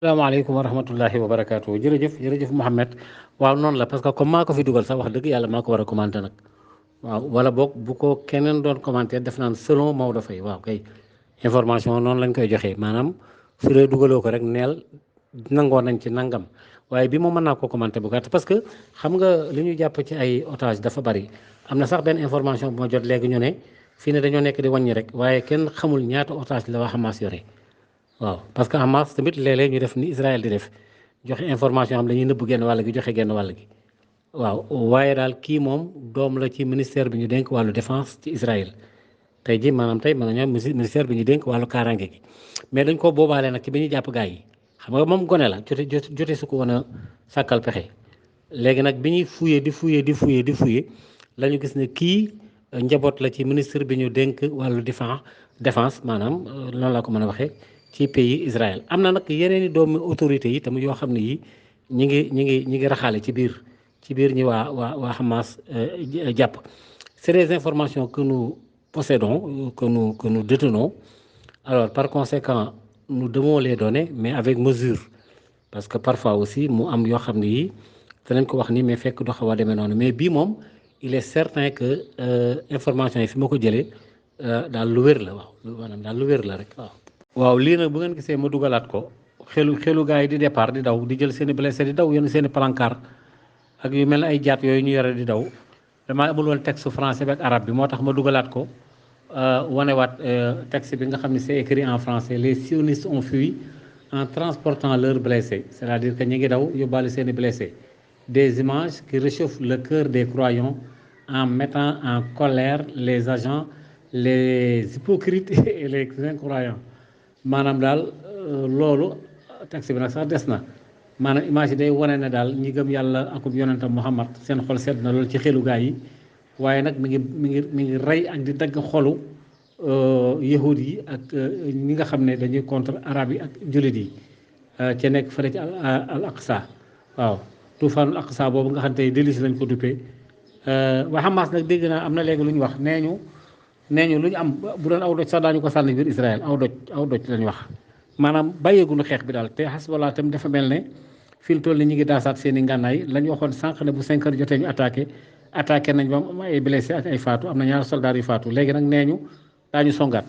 salaamaaleykum wa rahmatullahi wa barakaatu jërëjëf Mouhamed. waaw noonu la parce que comme maa ko fi dugal sax wax dëgg yàlla maa ko war a commenté nag. waaw wala boog bu ko keneen doon commenté def naan selon Maodo Faye waaw kay information noonu lañ koy joxee maanaam su dee dugaloo ko rek neel nangoo nañ ci nangam waaye bi moom mën naa ko commenté bu gàtt parce que xam nga li ñu jàpp ci ay otage dafa bari. am na sax benn information bu ma jot léegi ñu ne fii ne dañoo nekk di wàññi rek waaye kenn xamul ñaata otage la waa Hamas yore. waaw parce que Hamas tamit léeg-léeg ñu def ni Israël di def joxe information am dañuy nëbb genn wàll gi joxe genn wàll gi. waaw waaye daal kii moom doom la ci ministère bi ñu dénk wàllu défense ci Israël tey ji maanaam tey mën nañoo ministère bi ñu dénk wàllu kaaraange gi mais dañ ko boobaale nag ci bi ñu jàpp gaa yi xam nga moom gone la jote su ko woon a sàkkal pexe léegi nag bi ñuy fuyee la ñu gis ne kii njaboot la ci ministre bi ñu dénk wàllu défense maanaam loolu laa ko mën a waxee ci pays Israël. am na nag yeneen i doomu autorités yi tamit yoo xam ne yi ñi ngi raxaale ci biir ñi waa Hamas jàpp. C'est des informations que nous possédons, que nous détenons. Alors par conséquent nous devons les donner mais avec mesure parce que parfois aussi mu am yoo xam ne yi danañ ko wax ni mais fekk du xaw a demee noonu mais bii moom il est certain que information yi fi ma ko jëlee daal lu wér la waaw maanaam daal lu wér la rek waaw lii nag bu ngeen gisee ma dugalaat ko xelu gars yi di départ di daw di jël seen i blessé di daw yenn seen i pancarte ak yu mel ne ay jaat yooyu ñu yore di daw damaa amul woon texte français bi ak arabe bi moo tax ma dugalaat ko wanewaat texte bi nga xam ne c'est écrit en français les sionistes ont fui en transportant leurs blessés c'est-à-dire que ñi ngi daw yóbbaale seen i blessés des images qui réchauffent le cœur des croyants en mettant en colère les agents les hypocrites et les incroyants maanaam daal loolu texte bi nag sax des na maanaam image yi day wane ne daal ñi gëm yàlla akub yonentam Muhammad seen xol sedd na loolu ci xelu gaa yi waaye nag mi ngi rey ak di dagg xolu yahud yi ak ñi nga xam ne dañuy contre arabe yi ak jullit yi ca nekk fële ci al aqsa waaw tuufaanul aqsa boobu nga xam ne délice lañ ko duppee waa Hamas nag dégg naa am na léegi lu ñu wax nee ñu lu ñu am bu doon aw doj sax daañu ko sànni biir Israël aw doj lañu wax maanaam bàyyeegunu xeex bi daal te Hezbollah tam dafa mel ne fii mu toll ni ñu ngi daasaat seen i ngànnaay la ñu waxoon sànq ne bu 5 heures jotee ñu attaqué nañ ba am ay blessé ak ay faatu am na ñaari soldats yu faatu léegi nag nee ñu daañu songaat